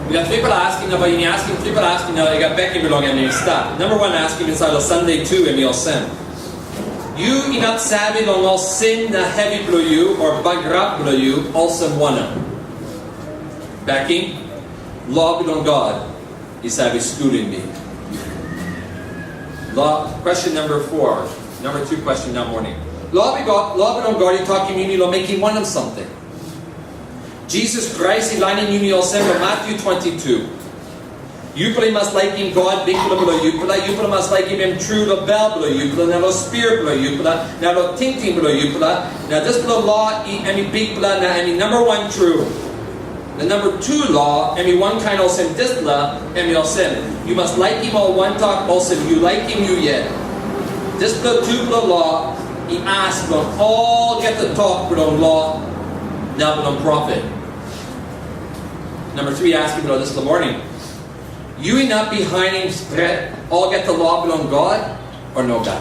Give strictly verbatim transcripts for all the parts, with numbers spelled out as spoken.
Yu gat tripela askim, na bai yumi askim tripela askim, na i gat bekim bilong em i stap. Namba wan askim insait long Sande tu em i olsem. Yu inap save long ol sin na hevi bilong yu, o bagarap bilong yu, olsem wanem? Bekim, lo bilong God i save skulim mi. Lo, question number four. Number two question na moning. Lo bilong God, lo bilong God i tokim yumi long mekim wanem samting? Jisas Krais i lainim yumi olsem long Matyu twenty-two. Yupela i mas laikim God, Bikpela bilong yupela. Yupela mas laikim em tru long bel bilong yupela, na long spirit bilong yupela, na long tingting bilong yupela. Na dispela lo i, em i bikpela, na em i namba wan tru. Na namba tu lo, em i wankain olsem dispela, em i olsem. Yu mas laikim ol wantok olsem yu laikim yu yet. Dispela tupela lo i as bilong olgeta tok bilong lo na bilong profet. Namba tri askim bilong dispela moning. Yu inap bihainim stret olgeta lo bilong God, o nogat?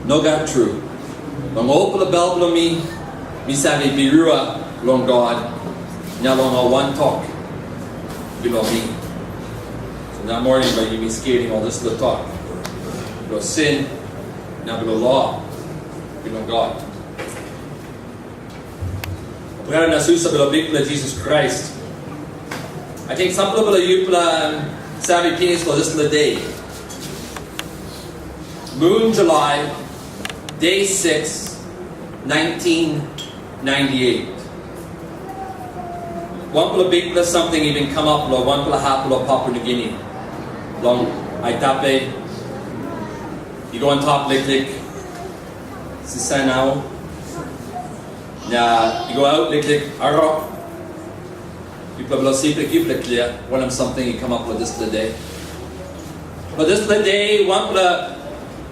Nogat tru. Long olpela bel bilong mi, mi save birua long God, na long ol wantok bilong mi. So na moning bai yumi skelim ol dispela tok. Bilong sin, na bilong lo bilong God. Brata na susa bilong Bikpela Jisas Krais. Ating sampela bilong yupela save pinis long dispela de. Mun Julai, de sikis, nineteen ninety-eight. Wanpela bikpela samting i bin kamap long wanpela hap long Papua Nugini. Long Aitape, i go antap liklik, Sisanau, na i go aut liklik Arok. Yupela bilong Sepik, yupela klia wanem samting i kamap long dispela de. Long dispela de, wanpela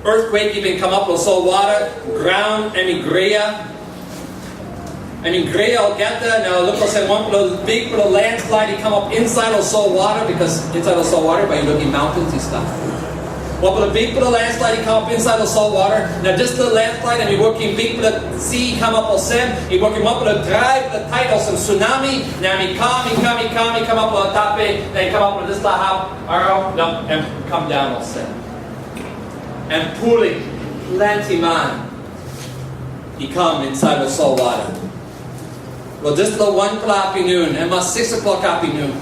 earthquake i bin kamap long solwara, graun em i grea. Em i grea olgeta, na luk olsem wanpela bikpela landslide i kamap insait long solwara, bikos insait long solwara bai yu lukim mountains i stap. Wanpela bikpela landslide i kamap insait long solwara, na dispela landslide em i wokim bikpela si i kamap olsem, i wokim wanpela draipela tait olsem tsunami, na em i kam, i kam, i kam, i kamap long Aitape, na i kamap long dispela hap, arau, na em kam daun olsem. Em pulim planti man i kam insait long solwara. Long dispela wanpela apinun, em mas six o'clock apinun,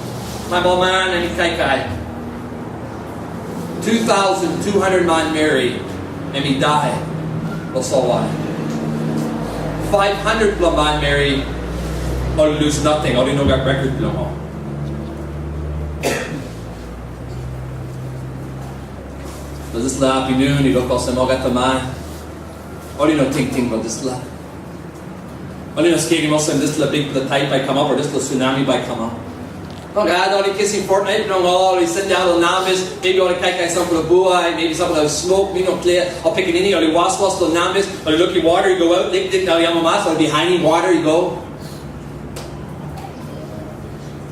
taim ol man em i kaikai, two thousand two hundred manmeri em i dai long solwara. Five hundred pela manmeri ol i lus nating, ol i no gat record bilong ol. Long dispela apinun, i luk olsem olgeta man, ol i no tingting long dispela. Ol i no skelim olsem dispela bikpela tait bai kamap, o dispela tsunami bai kamap. Nogat, ol i kisim fortnight bilong ol, ol i sindaun long nambis, maybe ol i kaikai sampela buai, maybe sampela smok, mi no klia, ol pikinini, ol i waswas long nambis, ol i lukim wara i go aut, liklik na ol i amamas, ol i bihainim wara i go.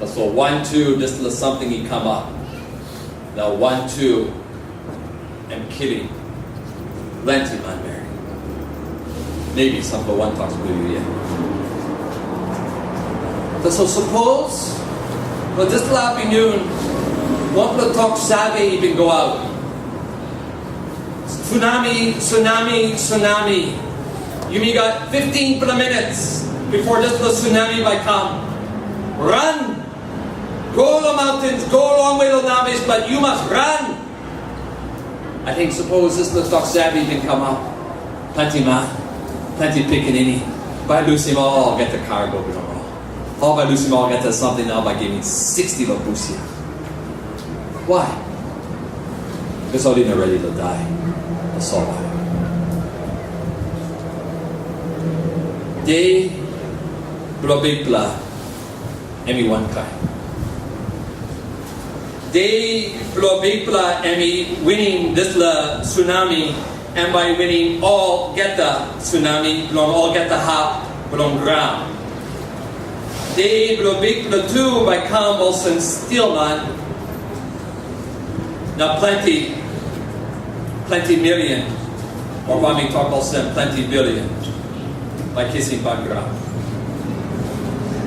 Tasol wantu dispela samting i kamap. Na wantu em kilim planti manmeri. Maybe sampela wantok bilong yu yet. Tasol sapos, long dispela apinun, wanpela tok save i bin go aut. Tsunami, tsunami, tsunami. Yumi gat fifteen pela minutes before dispela tsunami bai kam. Ran! Go long mountains, go longwe long nambis, but yu mas ran! Ating sapos dispela tok save i bin kamap, planti man, planti pikinini, bai lusim olgeta cargo bilong ol. Ol bai lusim olgeta samting na bai givim sixty long busia. Why? Bikos ol i no redi long dai. Tasol why? De bilong Bikpela em i wankain. De bilong Bikpela em i winim dispela tsunami, em bai i winim olgeta tsunami bilong olgeta hap bilong graun. De bilong Bikpela tu bai kam olsem stilman, na planti, planti milion, o bai mi tok olsem, planti bilion, bai kisim bagarap.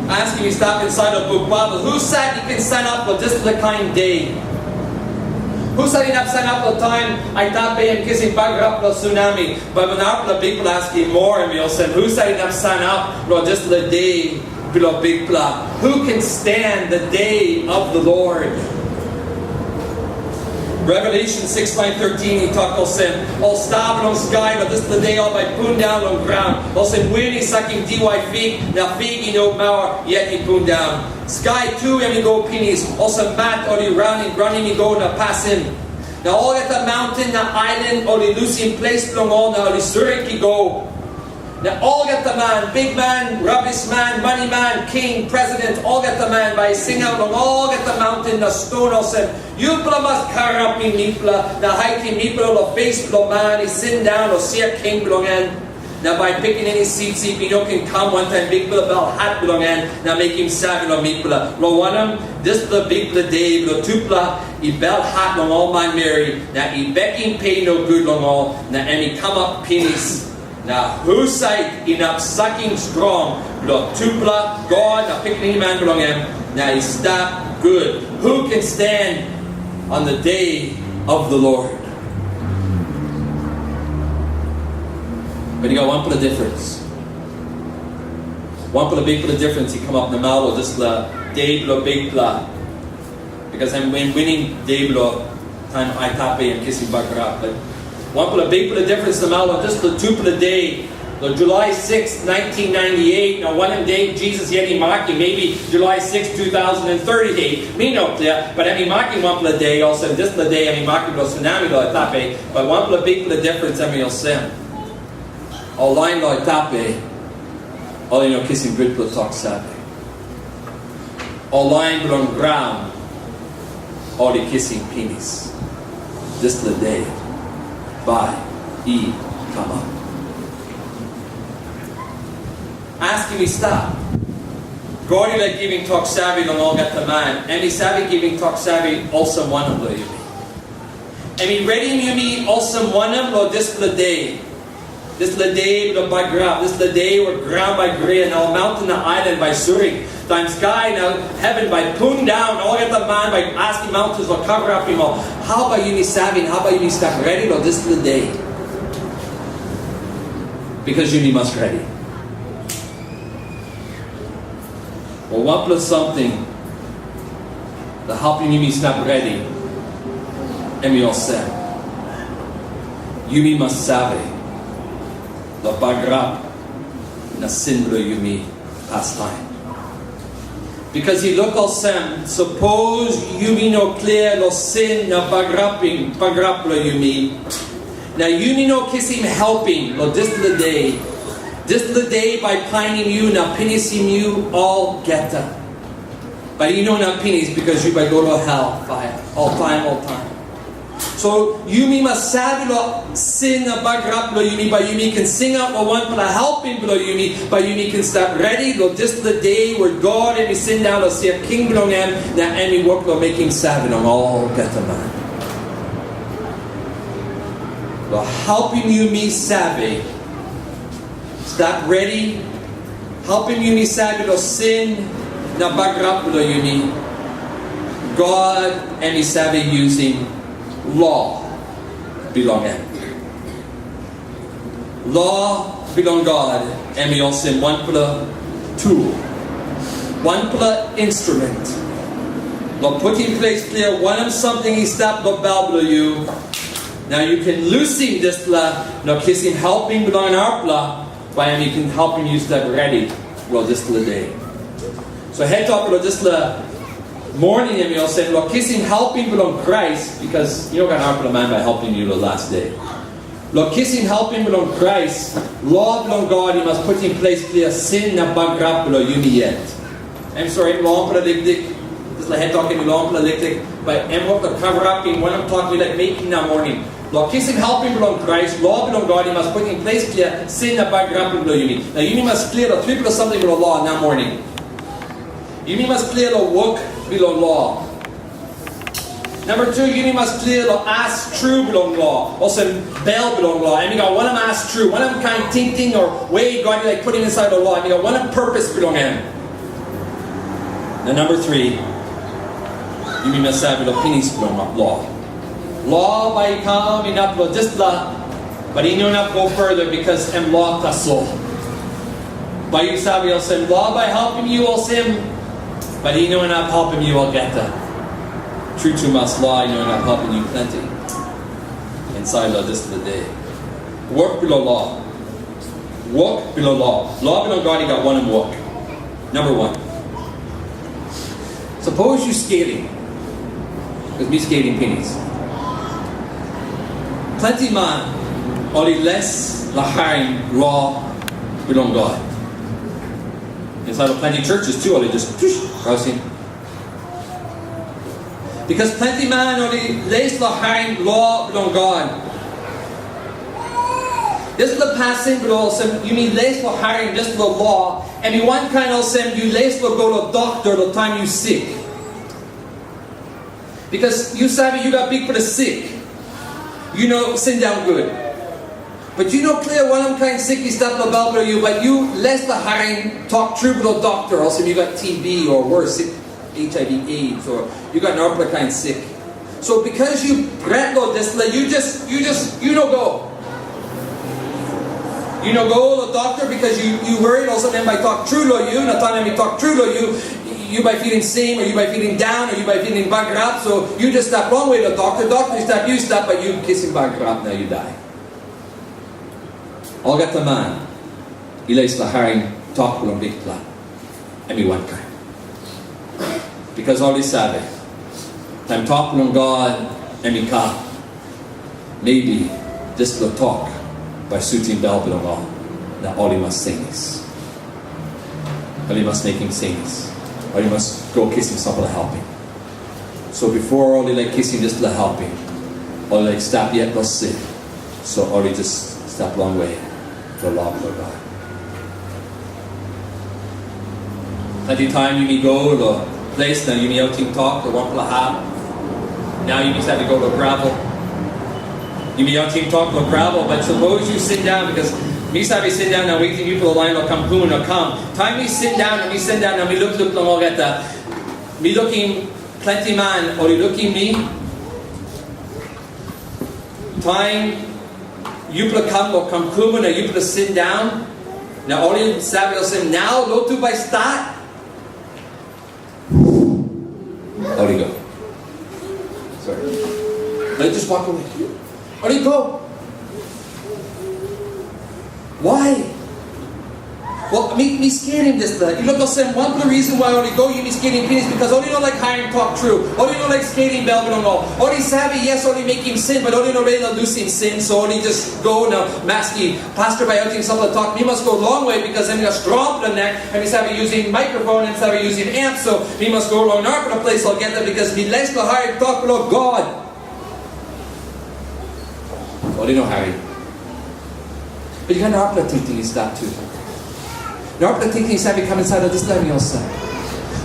Askim i stap insait long buk Baibel, husat i ken sanap long dispela kain de? Husat inap sanap long taim Aitape em kisim bagarap long tsunami? Bai wanpela Bikpela askim moa, em i olsem, husat inap sanap long dispela de bilong Bikpela? Who can stand the day of the Lord? Revelation six by thirteen, i tok olsem, ol sta bilong skai long dispela de ol bai pundaun long graun, olsem win i sakim diwai fik, na fik i no maua yet i pundaun. Skai tu em i go pinis, olsem mat ol i raunim, raunim i go na pasim. Na olgeta maunten na ailan ol i lusim ples bilong ol, na ol i surik i go. Na olgeta man, bikman, rabisman, maniman, king, president, olgeta man bai i singaut long olgeta maunten na ston olsem, yupela mas karapim mipela na haitim mipela long pes bilong man i sindaun long sia king bilong en. Na bai pikinini sipsip i no ken kam wantaim bikpela belhat bilong en na mekim save long mipela. Long wanem, dispela bikpela de bilong tupela i belhat long ol manmeri, na i bekim pe nogut long ol, na em i kamap pinis. Na husat inap sakim strong bilong tupela God na pikinini man bilong em, na i stap gut? Who can stand on the day of the Lord? But i gat wanpela difference. Wanpela bikpela difference i kamap namel long dispela de bilong Bikpela. Because em win wining de bilong taim Aitape em kisim bagarap. But wanpela bikpela difference namel long dispela tupela de, long July sixth, nineteen ninety-eight, na wanem de Jisas yet i makim, maybe July sixth, two thousand thirty-eight, mi no klia, but em i makim wanpela de, olsem dispela de em i makim long tsunami long Aitape, but wanpela bikpela difference em i olsem. Ol lain long Aitape, ol i no kisim gutpela tok save. Ol lain bilong graun, ol i kisim pinis. Dispela de bai i kamap. Askim i stap. God i laik givim tok save long olgeta man, em i save givim tok save olsem wanem long yumi. Em i redim yumi olsem wanem long dispela de? Dispela de bilong bagarap, dispela de we graun bai gre na ol maunten na ailan bai surik. Taim skai na heven bai pundaun, olgeta man bai askim maunten long karamapim ol. Hau bai yumi save, hau bai yumi stap redi long dispela de? Because yumi mas redi. Ol wanpela samting na helpim yumi stap redi, em i olsem. Yumi mas save long bagarap na sin bilong yumi pastaim. Because i luk olsem, sapos yumi no klia long sin na bagarapim, bagarap bilong yumi, na yumi no kisim helpim long dispela de, dispela de bai painim yu na pinisim yu olgeta. Bai i no inap pinis, because yu bai go long hel paia oltaim, oltaim. So yumi mas save long sin na bagarap bilong yumi, bai yumi ken singaut long wanpela helpim bilong yumi, bai yumi ken stap redi long dispela de we God em i sindaun long sia king bilong em, na em i wok long mekim save long olgeta man. Long helpim yumi save, stap redi, helpim yumi save long sin na bagarap bilong yumi, God em i save yusim lo bilong em. Lo bilong God em i olsem wanpela tul, wanpela instrument. Long putim ples klia wanem samting i stap long bel bilong yu, na yu ken lusim dispela, na kisim helpim bilong narapela, bai em i ken helpim yu stap redi long dispela de. So het tok long dispela moning em i olsem, long kisim helpim bilong Krais, because yu no gat narapela man bai helpim yu long las de. Long kisim helpim bilong Krais, lo bilong God i mas putim ples klia sin na bagarap bilong yumi yet. Em sori, em longpela liklik. Dispela het tok em i longpela liklik. Bai em wok long karamapim wanem tok mi laik mekim nau moning. Long kisim helpim bilong Krais, lo bilong God i mas putim ples klia sin na bagarap bilong yumi. Na yumi mas klia long tripela samting bilong lo nau moning. Yumi mas klia long wok bilong lo. Namba tu, yumi mas klia long as tru bilong lo, olsem bel bilong lo. Em i gat wanem as tru, wanem kain tingting o we God i laik putim insait long lo, em i gat wanem purpose bilong en. Na number three, yumi mas save long pinis bilong lo. Lo bai i kam inap long dispela, but i no inap go further because em lo tasol. Bai yu save olsem, lo bai helpim yu olsem, but i no inap helpim yu olgeta. Tru tumas, lo i no inap helpim yu planti. Insait long dispela de. Wok bilong lo. Wok bilong lo. Lo bilong God i gat wanem wok? Number one. Sapos yu skelim, because mi skelim pinis. Planti man ol i les long harim lo bilong God. Insait long planti churches tu, ol i just tush, rausim. Because planti man ol i les long harim lo bilong God. Dispela pasin bilong olsem yumi les long harim dispela lo, em i wankain olsem yu les long go long dokta long taim yu sik. Because yu save, yu gat bikpela sik. Yu no sindaun gut. But yu no klia wanem kain sik i stap long bel bilong yu, but yu les long harim tok tru bilong dokta, olsem yu gat T B o worse, H I V, AIDS, o yu gat narapela kain sik. So, because yu pret long dispela, yu just, yu just, yu no go. Yu no go long dokta because yu, yu wori olsem em bai tok tru long yu, na taim em i tok tru long yu, yu bai pilim sem, o yu bai pilim daun, o yu bai pilim bagarap, so yu just stap longwe long dokta, dokta i stap, yu stap, bai yu kisim bagarap, na yu dai. Olgeta man i les long harim tok bilong Bikpela, em i wankain. Because ol i save, taim tok bilong God em i kam, maybe dispela tok bai sutim bel bilong ol, na ol i mas senis. Ol i mas mekim senis. Ol i mas go kisim sampela helpim. So bipo ol i laik kisim dispela helpim, ol i laik stap yet long sin. So ol i just stap longwe long lo bilong God. Planti taim yumi go long ples na yumi autim tok long wanpela hap. Nau yumi save go long gravel. Yumi autim tok long gravel, but sapos yu sindaun, because mi save sindaun na wetim yupela lain long kam kum na kam. Taim mi sindaun na mi sindaun na mi lukluk long olgeta, mi lukim planti man ol i lukim mi. Taim yupela kam long kam kum na yupela sindaun, na ol i save olsem, nau lotu bai stat. Ol i go. Sorry. Ol i just walk away. Ol i go. Why? Well, mi, mi skelim dispela. I luk olsem, wanpela reason why ol i go, yumi skelim pinis, because ol i no laik harim tok tru. Ol i no laik skelim bel bilong ol. Ol i save, yes, ol i mekim sin, but ol i no redi long lusim sin, so ol i just go na maski. Pastor bai autim sampela tok, mi mas go longwe, because em i gat strongpela nek, em i save using microphone, em save using amp, so mi mas go long narapela ples olgeta, because mi les long harim tok bilong God. Ol i no harim. But yu gat narapela tingting i stap tu. Narapela tingting i save kam insait long dispela mi olsem.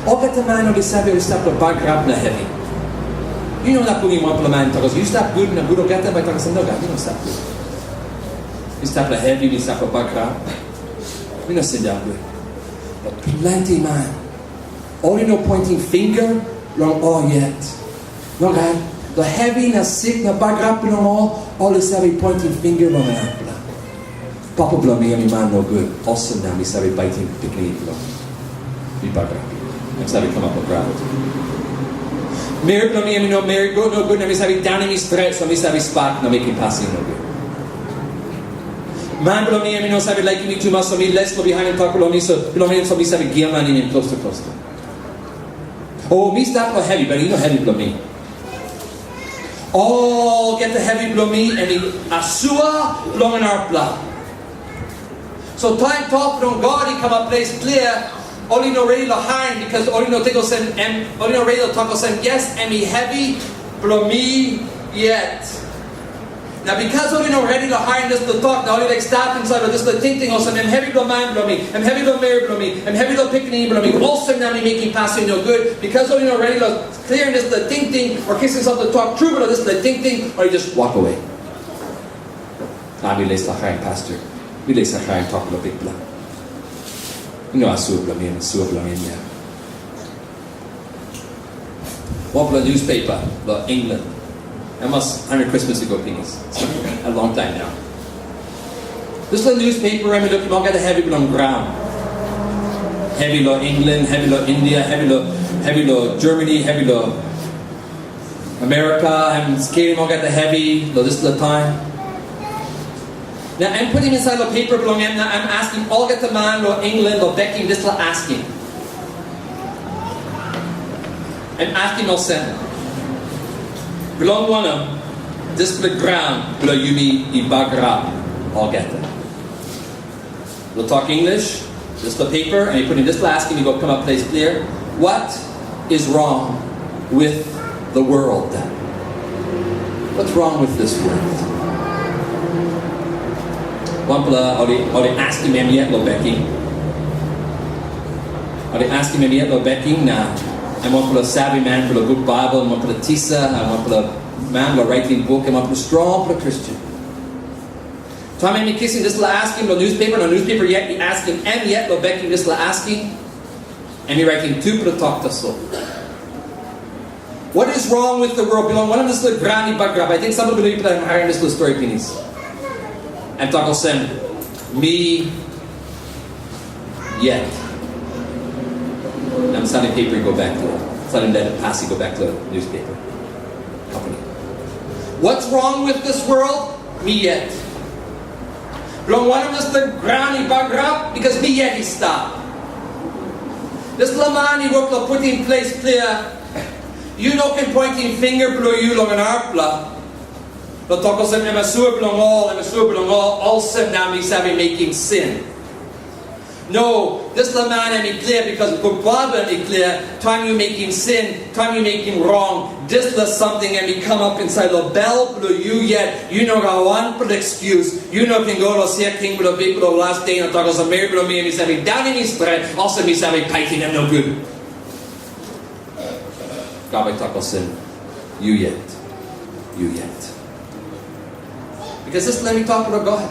Olgeta man ol i save ol i stap long bagarap na hevi. Yu no inap bungim wanpela man tok olsem, yu stap gut na gut, olgeta bai tok olsem, nogat, yu no stap gut. Yu stap long hevi, yu stap long bagarap. Yu no sindaun gut. But planti man, ol i no pointing finger long ol yet. Nogat, long hevi na sik na bagarap bilong ol, ol i save pointing finger long narapela. Papa bilong mi em i man nogut, olsem na mi save baitim pikinini bilong mi bagarap. Em save kamap long gravel. Meri bilong mi em i no meri gut nogut, na mi save daunim mi stret, so mi save spak na mekim pasin nogut. Man bilong mi em i no save laikim mi tumas, so mi les long bihainim tok bilong mi, so bilong mi, so mi save giamanim em klostu klostu. O mi stap long hevi, but i no hevi bilong mi. Olgeta hevi bilong mi, em i asua bilong narapela. So taim tok bilong God i kamap ples klia, ol i no redi long harim, because ol i no tok olsem, em, ol i no redi long tok olsem, yes, em i hevi bilong mi yet. Na because ol i no redi long harim dispela tok, na ol i laik stap insait long dispela tingting olsem, em hevi long man bilong mi, em hevi long meri bilong mi, em hevi long pikinini bilong mi, olsem na mi mekim pasin nogut, because ol i no redi long klirim dispela tingting, o kisim sampela tok tru long dispela tingting, ol i just walk away. Na mi les long harim pastor, mi les long harim tok bilong Bikpela. Yu no asua bilong mi, em asua bilong em ya. Wanpela newspaper lo England. Em mas hundred Christmas ago pinis. A long time now. Dispela newspaper em i lukim olgeta hevi bilong graun. Hevi lo England, hevi lo India, hevi lo, hevi lo Germany, hevi lo America, em skelim olgeta hevi lo dispela taim. Na em putim insait lo paper bilong em, na em askim olgeta man lo England lo bekim dispela askim. Em askim olsem, bilong wanem dispela graun bilong yumi i bagarap olgeta? Lo tok English, dispela paper, em i putim dispela askim i go kamap ples klia. What is wrong with the world? What's wrong with this world? Wanpela ol i, ol i askim em yet lo bekim. Ol i askim em yet lo bekim, na em wanpela sabi man bilong buk Baibel, em wanpela tisa, em wanpela man lo raitim buk, em wanpela strongpela Kristen. Taim em i kisim dispela askim lo newspaper, na newspaper yet i askim em yet lo bekim dispela askim, em i raitim tupela tok tasol. What is wrong with the world? Bilong wanem dispela graun i bagarap? I think sampela bilong yupela harim dispela stori pinis. Em tok olsem, mi yet. Na em salim paper i go bek to, salim dat pas i go bek to newspaper company. What's wrong with this world? Mi yet. Bilong wanem dispela graun i bagarap? Because mi yet i stap. Dispela man i wok lo putim ples klia. Yu no ken pointim finger bilong yu long wan arapela. Lo tok olsem, em asua bilong ol, em asua bilong ol, olsem na mi save mekim sin. No, dispela man em i klia, bikos buk Baibel i klia, taim yu mekim sin, taim yu mekim rong, dispela samting em i kamap insait lo bel bilong yu yet, yu no gat wanpela excuse, yu no ken go lo sia king bilong Bikpela lo las de na tok olsem, meri bilong mi em i save daunim mi stret, olsem mi save paitim em nogut. God bai tok olsem, yu yet, yu yet. Because dispela em i tok bilong God.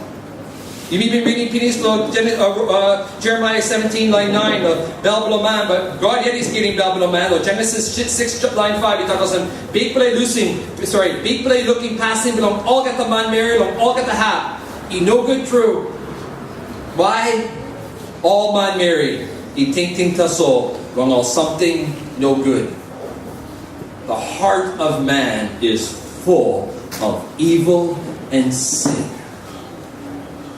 Yumi bin ritim pinis lo Gen-, uh, uh, Jeremiah seventeen, line nine, lo bel bilong man, but God yet i skelim bel bilong man, lo Genesis six, line five, i tok olsem, Bikpela i lusim, sorry, Bikpela i lukim pasin bilong olgeta manmeri long olgeta hap. I nogut tru. Why? Ol manmeri i tingting tasol long ol samting nogut. The heart of man is full of evil and sin.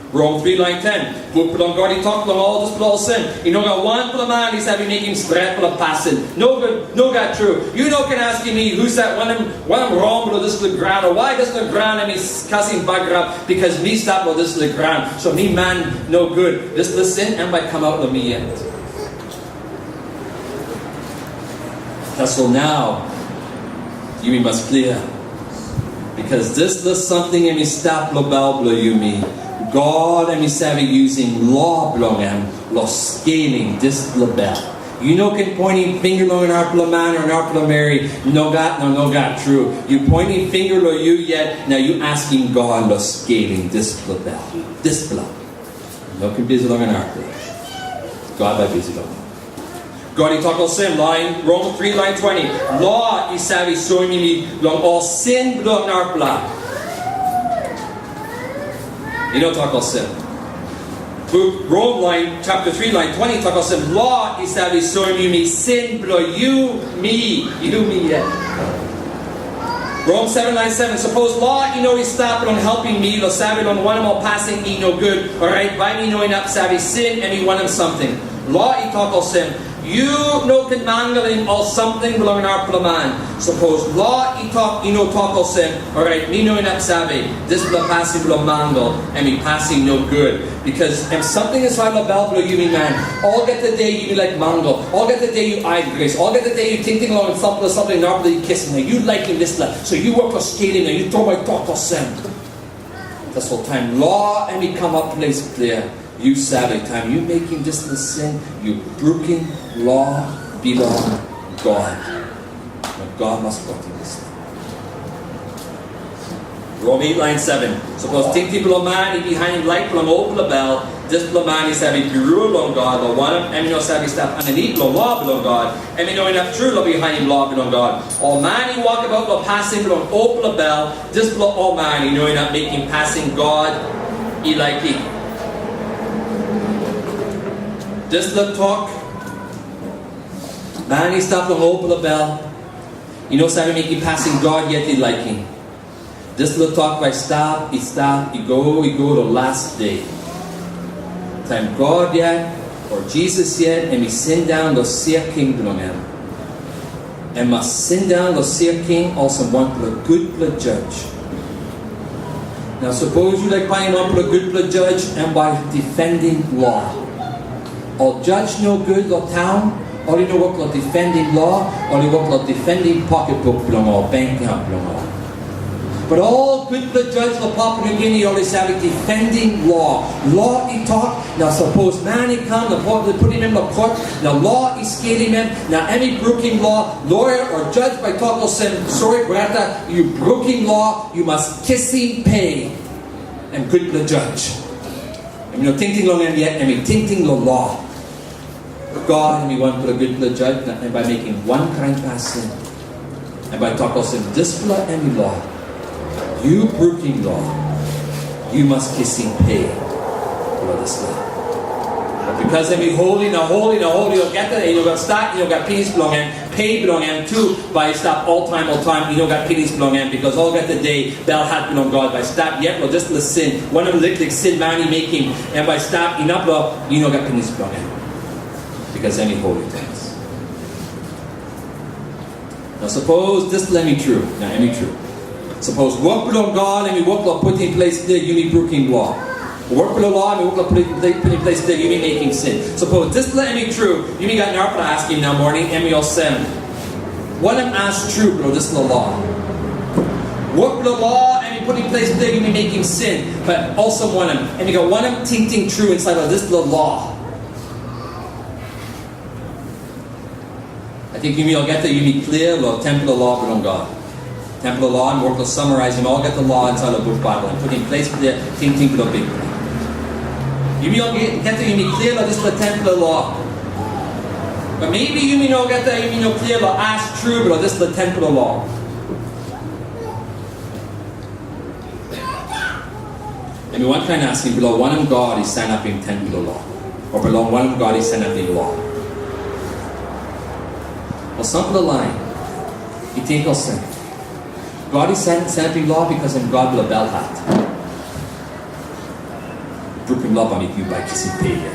Rom three line ten, buk bilong God i tok long ol dispela olsem, i no gat wanpela man i save mekim stretpela pasin. Nogut, nogat tru. Yu no ken askim mi, husat, wanem, wanem rong bilong dispela graun, o wai dispela graun em i s-, kasim bagarap, bikos mi stap long dispela graun. So mi man nogut. Dispela sin em bai kamap long mi yet. Tasol nau, yumi mas klia. Bikos dispela samting em i stap lo bel bilong yumi, God em i save yusim lo bilong em lo skelim dispela bel. Yu no ken poinim pinga long wan arapela man o wan arapela meri, nogat, no, nogat tru. Yu poinim pinga long yu yet, na yu askim God lo skelim dispela bel. Dispela. No ken bisi long wan arapela. God bai bisi long. God i tok olsem, lain, Rom three line twenty, lo i save soim yumi long ol sin bilong narapela. I no tok olsem. Buk Rom lain, chapter three line twenty tok olsem, lo i save soim yumi sin bilong yu, mi, yu, mi yet. Rom seven line seven, sapos lo i no i stap long helpim mi long save long wanem ol pasin i no gut, orait bai mi no inap save sin em i wanem samting. Lo i tok olsem, yu no ken mangalim ol samting bilong narapela man. Sapos lo i tok, i no tok olsem, orait mi no inap save dispela pasin bilong mangal, em i pasin nogut. Bikos em samting insait long bel bilong yumi man. Olgeta de yumi laik mangal. Olgeta de yu aigris. Olgeta de yu tingting long sampela samting narapela i kisim na yu laikim dispela. So yu wok long skelim na yu tromoi tok olsem. Tasol taim lo em i kamap ples klia, yu save, taim yu mekim dispela sin, yu brukim lo bilong God. Na God mas kotim dispela. Rom eight line seven. Sapos tingting bilong man i bihainim laik bilong olpela bel, Dispela man i save birua long God, long wanem, em i no save stap aninit long lo bilong God, em i no inap tru long bihainim lo bilong God. Ol man i wokabaut long pasin bilong opela bel, dispela ol man i no inap mekim pasin God i laikim. Dispela tok, man i stap long opela bel, i no save mekim pasin God yet i laikim. Dispela tok bai stap, i stap, i go, i go long las de. Taim God yet, o Jisas yet, em i sindaun long sia king bilong em. Em mas sindaun long sia king olsem wanpela gutpela judge. Na sapos yu laik painim wanpela gutpela judge, em bai difendim lo. Ol judge nogut long taun, ol i no wok long difendim lo, ol i wok long difendim poketbuk bilong ol, bank account bilong ol. But ol gutpela judge long Papua New Guinea, ol i save difendim lo. Lo i tok, na sapos man i kam na pu-, putim em long kot, na lo i skelim em, na em i brukim lo, lawyer o judge bai tok olsem, "Sorry, brata, yu brukim lo, yu mas kisim pe." Em gutpela judge. Em i no tingting long em yet, em i tingting long lo. God em i wanpela gutpela judge, na em bai mekim wankain pasin. Em bai tok olsem, "Dispela em i lo. Yu brukim lo. Yu mas kisim pe bilong dispela." But because em i holi na holi na holi olgeta, i no gat stat, i no gat pinis bilong em, pe bilong em tu bai i stap oltaim, oltaim, i no gat pinis bilong em, because olgeta de belhat bilong God bai stap yet long dispela sin, wanem liklik sin man i mekim, em bai stap inap lo, i no gat pinis bilong em, because em i holi tumas. Na sapos dispela em i tru, na em i tru. Sapos wok bilong God em i wok long putim ples klia yumi brukim lo. Wok bilong lo em i wok long putim, putim ples klia yumi mekim sin. Sapos dispela em i tru, yumi gat narapela askim nau moning, em i olsem, wanem as tru bilong dispela lo? Wok bilong lo em i putim ples klia yumi mekim sin, but olsem wanem? Em i gat wanem tingting tru insait long dispela lo? Ating yumi olgeta yumi klia long tempel lo bilong God. Tempel lo em wok long samaraisim olgeta lo insait long buk Baibel, em putim ples klia tingting bilong Bikpela. Yumi olgeta yumi klia long dispela tempel lo. But maybe yumi no olgeta yumi no klia long as tru bilong dispela tempel lo. Em i wankain askim bilong wanem God i sanapim tempel lo, o bilong wanem God i sanapim lo. O sampela lain i ting olsem, God i san-, sanapim lo, bikos em God bilong belhat. Brukim lo bai yu bai kisim pe ya.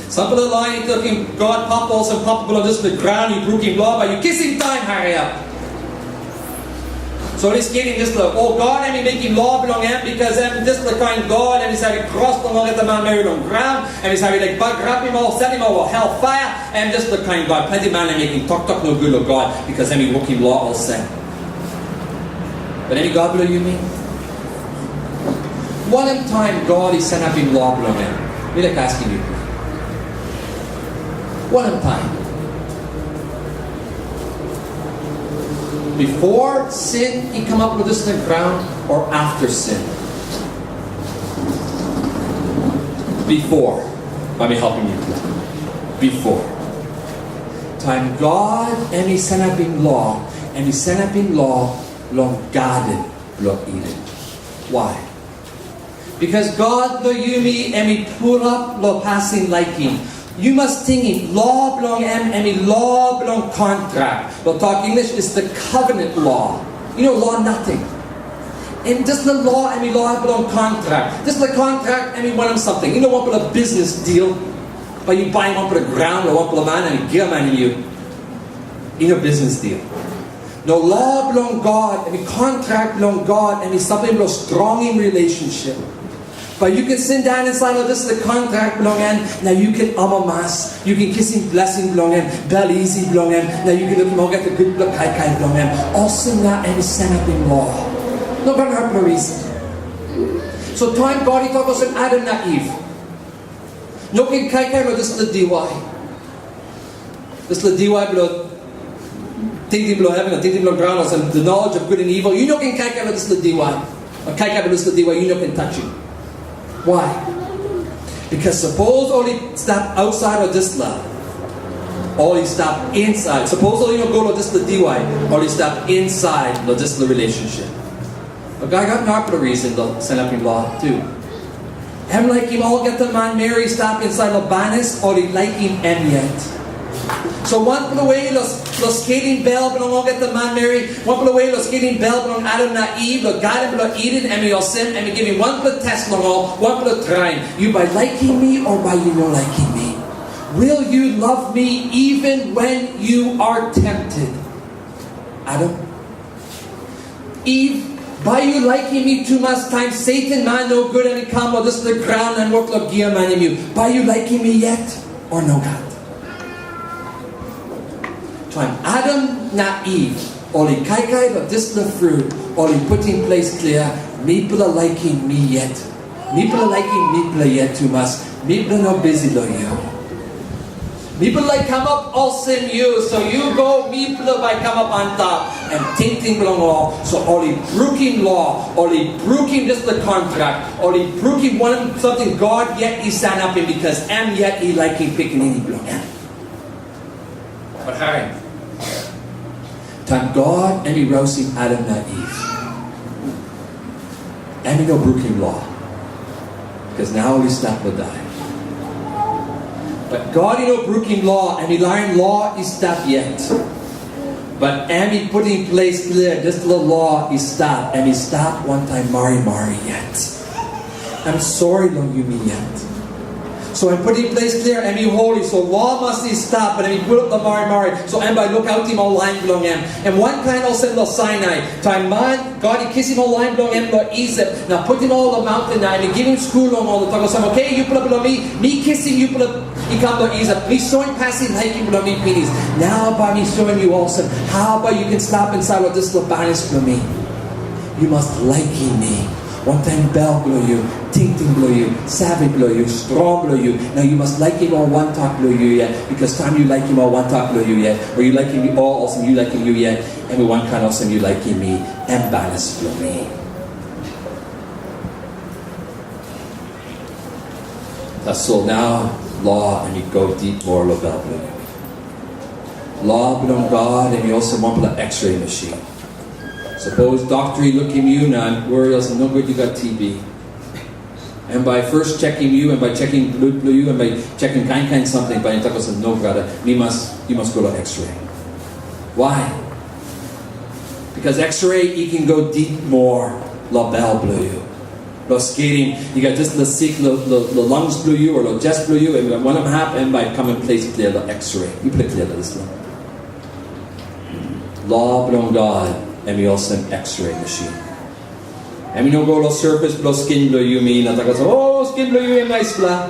Sampela lain i tokim God Papa olsem, Papa bilong dispela graun, yu brukim lo, bai yu kisim taim hariap. So ol i skelim dispela, o God em i mekim lo bilong em, bikos em dispela kain God, em i save kros long olgeta manmeri long graun, em i save laik bagarapim ol, salim ol long helpaia, em dispela kain God. Planti man em mekim toktok nogut long God, bikos em i wokim lo olsem. But em i God bilong yumi? Wanem taim God i sanapim lo bilong em? Mi laik askim yu. Wanem taim? Before sin i kamap long dispela graun, o after sin? Before. Bai mi helpim yu. Before. Taim God em i sanapim lo, em i sanapim lo long gaden bilong Iden. Why? Bikos God bilong yumi em i pulap long pasin laikim. Yu mas tingim, lo bilong em, em i lo bilong kontrak. Long tok English, is the covenant law. Yu no lo nating. Em dispela lo em i lo bilong kontrak. Dispela kontrak em i wanem samting? Yu no wanpela business deal. Bai yu baim wanpela graun long wanpela man em i giamanim yu. Yu no business deal. No, lo bilong God, em i kontrak bilong God, em i samting bilong strongim relationship. Bai yu ken sindaun insait long dispela kontrak bilong en, na yu ken amamas, yu ken kisim blesing bilong en, bel isi bilong en, na yu ken lukim olgeta gutpela kaikai bilong en. Olsem na em i sanapim lo. No gat narapela reason. So taim God i tok olsem, Adam na Iv, no ken kaikai long dispela diwai. Dispela diwai bilong tingting bilong heven na tingting bilong graun, olsem, the knowledge of good and evil, yu no ken kaikai long dispela diwai. O kaikai bilong dispela diwai, yu no ken touch it. Why? Because sapos ol i stap ausait long dispela, ol i stap insait. Sapos ol i no go long dispela diwai, ol i stap insait long dispela relationship. But God gat narapela reason long sanapim lo tu. Em laikim olgeta manmeri i stap insait long banis, ol i laikim em yet. So wanpela we long, long skelim bel bilong olgeta manmeri, wanpela we long skelim bel bilong Adam na Iv, long Garden bilong Iden, em i olsem, em i givim wanpela tes long ol, wanpela traim. Yu bai laikim mi o bai yu no laikim mi? Will you love me even when you are tempted? Adam, Iv, bai yu laikim mi tumas taim Satan man nogut em i kam long dispela graun na wok long giamanim yu? Bai yu laikim mi yet o nogat? Taim Adam na Iv ol i kaikai long dispela frut, ol i putim ples klia, mipela laikim mi yet. Mipela laikim mipela yet tumas. Mipela no bisi long yu. Mipela laik kamap olsem yu, so yu go, mipela bai kamap antap. Em tingting bilong ol, so ol i brukim lo, ol i brukim dispela kontrak, ol i brukim wanem samting God yet i sanapim, bikos em yet i laikim pikinini bilong em. But harim, taim God em i rausim Adam na Iv, em i no brukim lo, bikos nau ol i stap long dai. But God i no brukim lo, em i larim lo i stap yet. But em i putim ples klia, dispela lo i stap, em i stap wantaim marimari yet. Em sori long yumi yet. So em putim ples klia, em i holi, so lo mas i stap, but em i pulap long marimari, so em bai lukautim ol lain bilong em. Em wankain olsem long Sainai, taim man, God i kisim ol lain bilong em long Isip, na putim ol long maunten, na em i givim skul long ol, na tok olsem, "Oke, yupela bilong mi, mi kisim yupela i kam long Isip. Mi soim pasin laikim bilong mi pinis. Nau bai mi soim yu olsem, hau bai yu ken stap insait long dispela banis bilong mi? Yu mas laikim mi." Wantaim bel bilong yu, tingting bilong yu, save bilong yu, strong bilong yu. Na yu mas laikim ol wantok bilong yu yet, bikos taim yu laikim ol wantok bilong yu yet, o yu laikim ol olsem yu laikim yu yet, em i wankain olsem yu laikim mi, em banis bilong mi. Tasol nau, lo em i go dip moa long bel bilong yu. Lo bilong God em i olsem wanpela X-ray masin. Sapos dokta i lukim yu na em wari olsem nogut yu gat T B, em bai first chekim yu, em bai chekim blut bilong yu, em bai chekim kain kain samting, bai em tok olsem, "No, brata, mi mas, yu mas go long X-ray." Why? Because X-ray i ken go dip moa long bel bilong yu. Long skelim, yu gat dispela sik long, long, long lungs bilong yu, o long chest bilong yu, em wanem hap, em bai kam in ples klia long X-ray. Yupela klia long dispela. Lo bilong God, em i olsem X-ray masin. Em i no go long surface bilong skin bilong yumi, na tok olsem, "O, skin bilong yu em naispela."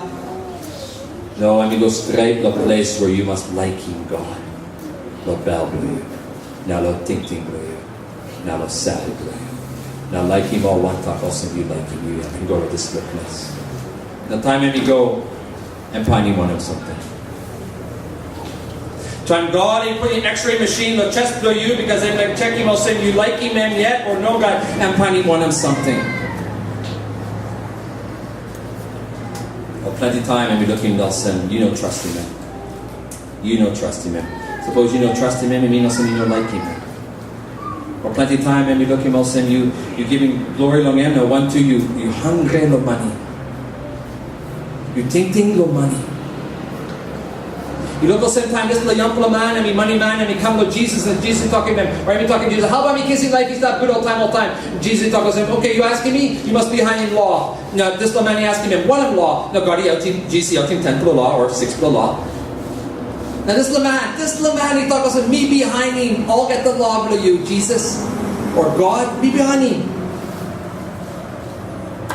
No, em i go stret long ples we yu mas laikim God, long bel bilong yu, na long tingting bilong yu, na long save bilong yu. Na laikim ol wantok olsem yu laikim yu, em i go long dispela ples. Na taim em i go, em painim wanem samting? Taim God i putim X-ray masin long chest bilong yu, bikos em laik chekim olsem yu laikim em yet o nogat, em painim wanem samting? O planti taim em i lukim olsem, yu no trastim em. Yu no trastim em. Sapos yu no trastim em, em i min olsem yu no laikim em. O planti taim em i lukim olsem yu, yu givim glori long em, na wantu yu, yu hangre long mani. Yu tingting long mani. Yu luk olsem taim dispela yangpela man, em i maniman, em i kam long Jisas, na Jisas i tokim em, o em i tokim Jisas, "Hau bai mi kisim laip i stap gut oltaim, oltaim?" Jisas i tok olsem, "Oke, yu askim mi, yu mas bihainim lo." Na dispela man i askim em, "Wanem lo?" Na God i autim, Jisas i autim tenpela lo, o sikspela lo. Na dispela man, dispela man i tok olsem, "Mi bihainim olgeta lo bilong yu, Jisas, o God, mi bihainim."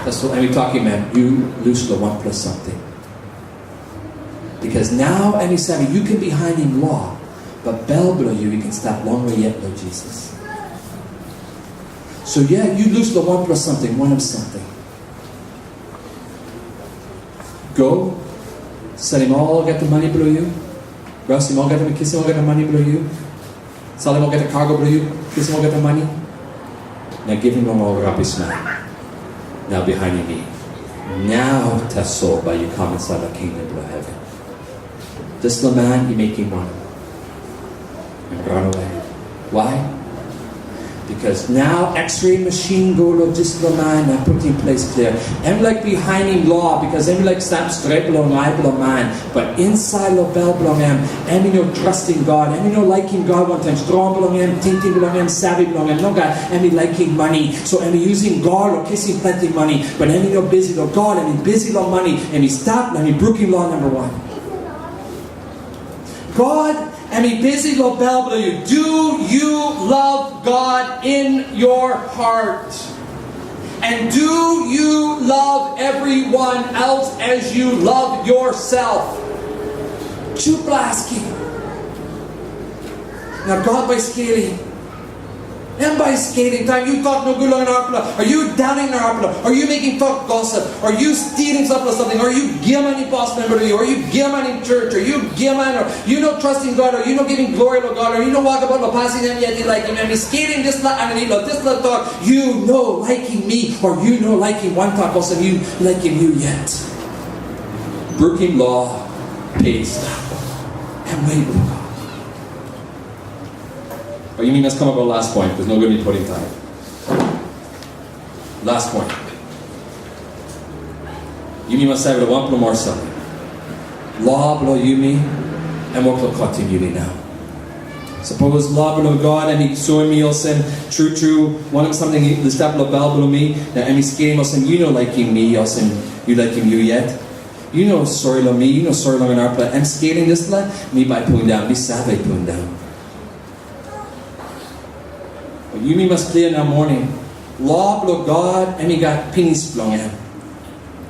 Tasol em i tokim em, "Yu lus long wanpela samting." Bikos nau em i save, yu ken bihainim lo, but bel bilong yu i ken stap longwe yet long Jisas. So yeah, yu lus long wanpela samting, wanem samting? Go, selim olgeta mani bilong yu, rausim olgeta, kisim olgeta mani bilong yu, salim olgeta kago bilong yu, kisim olgeta mani, na givim long ol rabisman. Na bihainim mi. Nau tasol bai yu kam insait long kingdom bilong heven. Dispela man i mekim wanem? Em ranawe. Why? Because nau X-ray machine go long dispela man na putim ples klia. Em laik bihainim lo, because em laik stap stret long ai bilong man. But insait long bel bilong em, em i no trusting God. Em i no laikim God wantaim strong bilong em, tingting bilong em, save bilong em. Nogat, em i laikim mani. So em i using God long kisim planti mani. But em i no busy long God, em i busy long mani. Em i stap, em i brukim lo number one. God, em i busy long bel bilong yu. Do you love God in your heart? And do you love everyone else as you love yourself? Tupela askim. Na God bai skelim. Em bai skelim taim yu tok nogut long narapela, o yu daunim narapela, o yu mekim tok gossip, o yu stilim sampela samting, o yu giamanim bos memba bilong yu, o yu giamanim church, o yu giaman, o yu no trusting God, o yu no givim glory long God, o yu no wokabaut long pasin em yet i laikim, em i skelim dispela aninit long dispela tok, yu no laikim mi, o yu no laikim wantok olsem yu laikim yu yet. Brukim lo pe i stap. Em wei bilong God. But yumi mas kamap long last point, because no good mi putim taim. Last point. Yumi mas save long wanpela moa samting. Lo bilong yumi, em wok long kotim yumi nau. Sapos lo bilong God em i soim mi olsem, tru tru, wanem samting i stap long bel bilong mi, na em i skelim olsem, yu no laikim mi, olsem, yu laikim yu yet. Yu no sori long mi, yu no sori long narapela, em skelim dispela, mi bai pundaun, mi save pundaun. Yumi mas klia nau moning. Lo bilong God, em i gat pinis bilong en.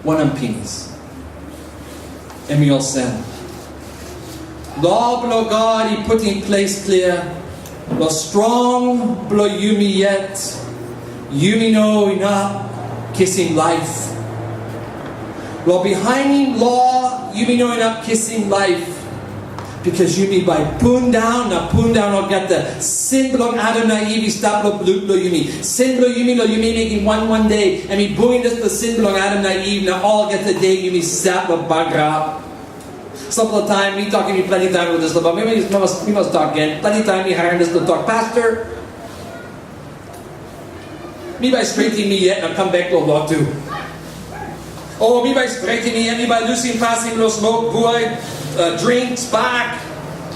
Wanem pinis? Em i olsem. Lo bilong God i putim ples klia. Lo strong bilong yumi yet, yumi no inap kisim laip. Lo bihainim lo, yumi no inap kisim laip. Because yumi bai pundaun na pundaun olgeta. Sin bilong Adam na Iv i stap long blut bilong yumi. Sin bilong yumi, long yumi mekim wan wan de, em i bungim dispela sin bilong Adam na Iv, na olgeta de yumi stap long bagarap. Sampela taim, mi tokim yu planti taim long dispela, but mi mas, mi mas, mi mas tok gen. Planti taim mi harim dispela tok, "Pastor, mi bai stretim mi yet na kam bek long lotu." O mi bai stretim mi yet, mi bai lusim pasin bilong smok, buai, uh, dring, spak.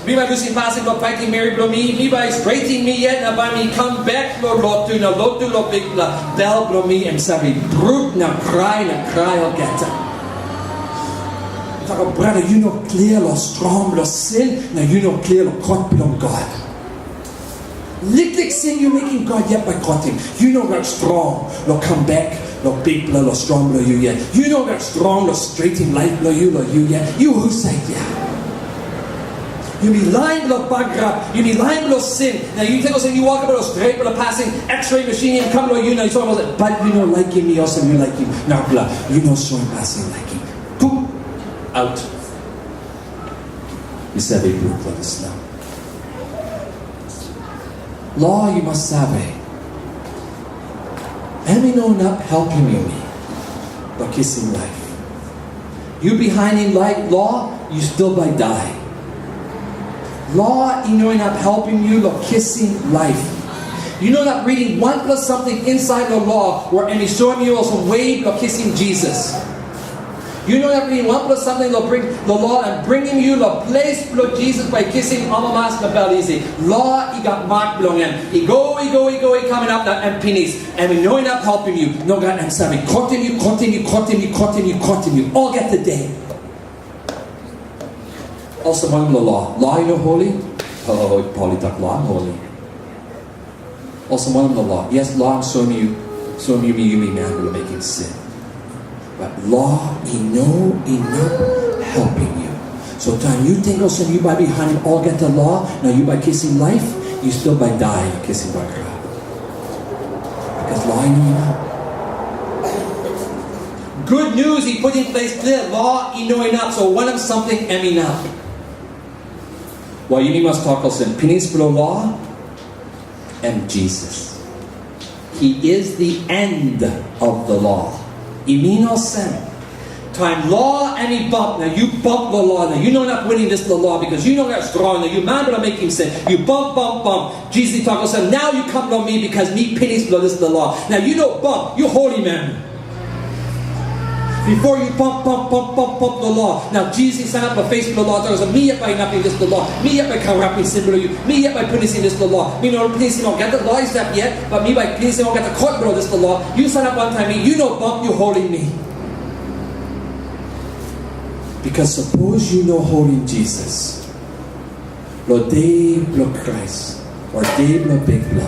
Mi bai lusim pasin bilong paitim meri bilong mi. Mi bai stretim mi yet na bai mi kam bek long lotu, na lotu long Bikpela. Bel bilong mi em save bruk na krai na krai olgeta. Tok, brata, yu no klia long strong bilong sin, na yu no klia long kot bilong God. Liklik sin yu mekim, God yet bai kotim. Yu no gat strong long kam bek long Bikpela, long strong bilong yu yet. Yu no gat strong long stretim laip bilong yu, long yu yet. Yu husat ya? Yumi lain bilong bagarap, yumi lain bilong sin. Na yu ting olsem yu wokabaut long stretpela pasin, X-ray machine i kam long yu, na yu tok olsem, "But yu no laikim mi olsem yu laikim narapela. Yu no soim pasin laikim." Puk, out. Yu save bruk long dispela. Lo, yu mas save, em i no inap helpim yumi long kisim laip. Yu bihainim laip, lo, yu stil bai dai. Lo i no inap helpim yu long kisim laip. Yu no inap ritim wanpela samting insait long lo, we em i soim yu olsem we bilong kisim Jisas. Yu no inap ritim wanpela samting long bring, long lo, em bringim yu long ples bilong Jisas bai kisim amamas na bel isi. Lo i gat mak bilong en. I go, i go, i go, i kam inap, na em pinis. Em i no inap helpim yu. Nogat, em save kotim yu, kotim yu, kotim yu, kotim yu, kotim yu olgeta de. Olsem wanem long lo? Lo i no holi? O, Pol i tok lo em holi. Olsem wanem long lo? Yes, lo em soim yu, soim yumi, yumi man bilong mekim sin. But lo i no inap helpim yu. So taim yu ting olsem yu bai bihainim olgeta lo, na yu bai kisim laip, yu stil bai dai long kisim bagarap. Because lo i no inap. Gutnius i putim ples klia, lo i no inap, so wanem samting em inap? Wel, yumi mas tok olsem, pinis bilong lo, em Jisas. He is the end of the law. I min olsem, Taim lo em i bump, na yu bump lo lo, na yu no inap winim dispela lo, bikos yu no gat strong, na yu man bilong mekim sin, yu bump, bump, bump. Jisas i tok olsem, "Nau yu kam long mi, bikos mi pinis bilong dispela lo." Na yu no bump, yu holim em. Bipo yu bump, bump, bump, bump, bump lo lo, na Jisas i sanap long pes bilong lo, tok olsem, "Mi yet bai inapim dispela lo, mi yet bai kavarapim sin bilong yu, mi yet bai pinisim dispela lo. Mi no pinisim olgeta lo i stap yet, bat mi bai pinisim olgeta kot bilong dispela lo. Yu sanap wantaim mi, yu no bump, yu holim mi." Bikos sapos yu no holim Jisas, lo de bilong Krais, o de bilong Bikpela,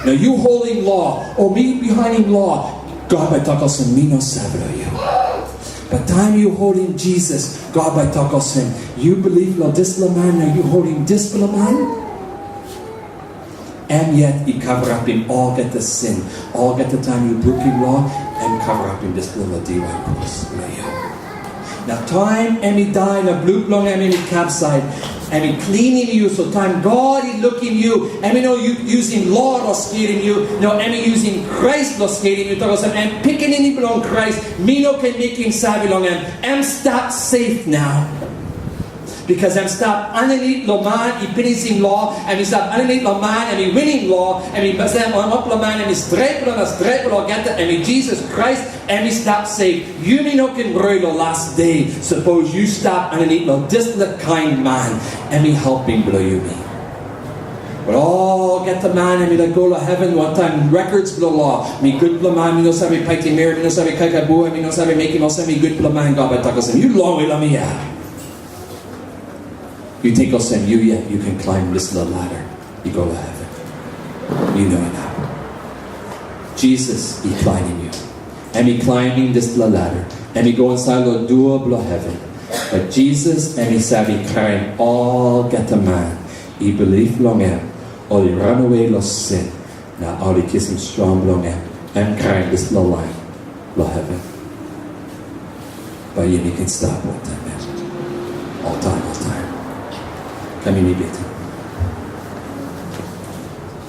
na yu holim lo, o mi bihainim lo, God bai tok olsem, "Mi no save long yu." Bat taim yu holim Jisas, God bai tok olsem, "Yu bilip long dispela man, na yu holim dispela man?" Em yet i kavarapim olgeta sin, olgeta taim yu brukim lo, em kavarapim dispela lo diwai kros bilong yu. Na taim em i dai na blut bilong em i kapsait, em i klinim yu, so taim God i lukim yu, em i no yu, yusim lo lo skelim yu, no, em i yusim Krais lo skelim yu, tok olsem, em pikinini bilong Krais, mi no ken mekim save long em, em stap safe nau. Bikos em stap aninit long man i pinisim lo, em i stap aninit long man em i winim lo, em i basim wanpela man em i stretpela na stretpela olgeta, em i Jisas Krais, em i stap safe. Yumi no ken wori long las de, sapos yu stap aninit long dispela kain man, em i helpim bilong yumi. Bat olgeta man em i laik go long heven wantaim rekords bilong lo. Mi gutpela man, mi no save paitim meri, mi no save kaikai bua, mi no save mekim olsem, mi gutpela man, God bai tok olsem, "Yu longwe long mi ya." Yu ting olsem, yu yet yu ken klaim dispela lada i go long heven? Yu no inap. Jisas i klainim yu. Em i klainim dispela lada. Em i go insait long dua bilong heven. Bat Jisas em i save karim olgeta man i bilip long em, ol i ranawe long sin, na ol i kisim strong bilong em, em karim dispela lain long heven. Bai yumi ken stap wantaim em oltaim, oltaim. Kam yumi beten.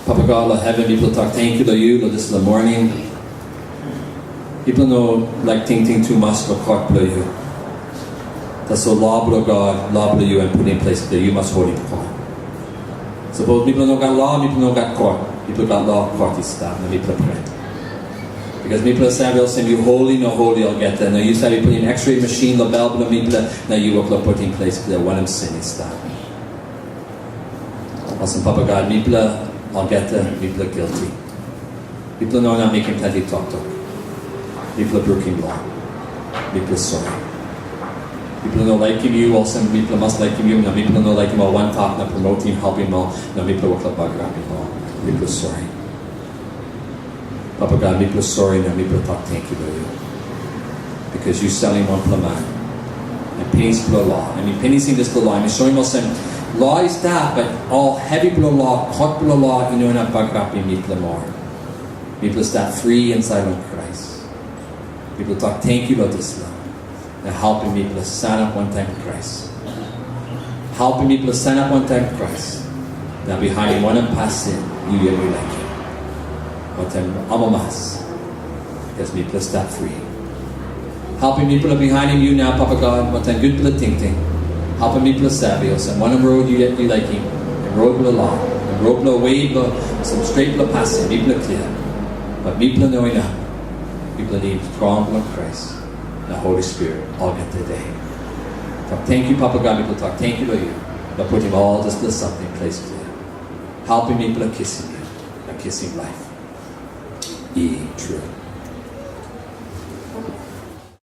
Papa God long heven, mipela tok tenkyu long yu long dispela moning. Mipela no laik tingting tumas long kot bilong yu. Tasol lo bilong God, lo bilong yu em putim ples bilong yu mas holim kot. Sapos mipela no gat lo, mipela no gat kot. Mipela gat lo, kot i stap, na mipela pret. Bikos mipela save olsem yu holi na holi olgeta, na yu save putim X-ray masin long bel bilong mipela, na yu wok long putim ples klia wanem sin i stap. Olsem Papa God, mipela olgeta, mipela guilty. Mipela no inap mekim planti toktok. Mipela brukim lo. Mipela sori. Mipela no laikim yu olsem mipela mas laikim yu, na mipela no laikim ol wantok na promotim, helpim ol, na mipela wok long bagarapim ol. Mipela sori. Papa God, mipela sori na mipela tok tenkyu long yu. Bikos yu salim wanpela man, em pinis bilong lo, em i pinisim dispela lo, em i soim olsem, lo i stap, bat ol hevi bilong lo, kot bilong lo, i no inap bagarapim mipela moa. Mipela stap fri insait long Krais. Mipela tok tenkyu long dispela. Na helpim mipela sanap wantaim Krais. Helpim mipela sanap wantaim Krais. Na bihainim wanem pasin yu yet yu laikim. Wantaim amamas. Bikos mipela stap fri. Helpim mipela bihainim yu nau, Papa God, wantaim gutpela tingting. Helpim mipela save olsem wanem rot yu yet yu laikim. Em rot bilong lo, em rot bilong we bilong olsem stretpela pasin, mipela klia. Bat mipela no inap. Mipela nidim strong bilong Krais. Na Holi Spirit olgeta de. Tok tenkyu, Papa God, mipela tok tenkyu long yu. Na putim ol dispela samting ples klia. Helpim mipela kisim yu, na kisim laip. I tru.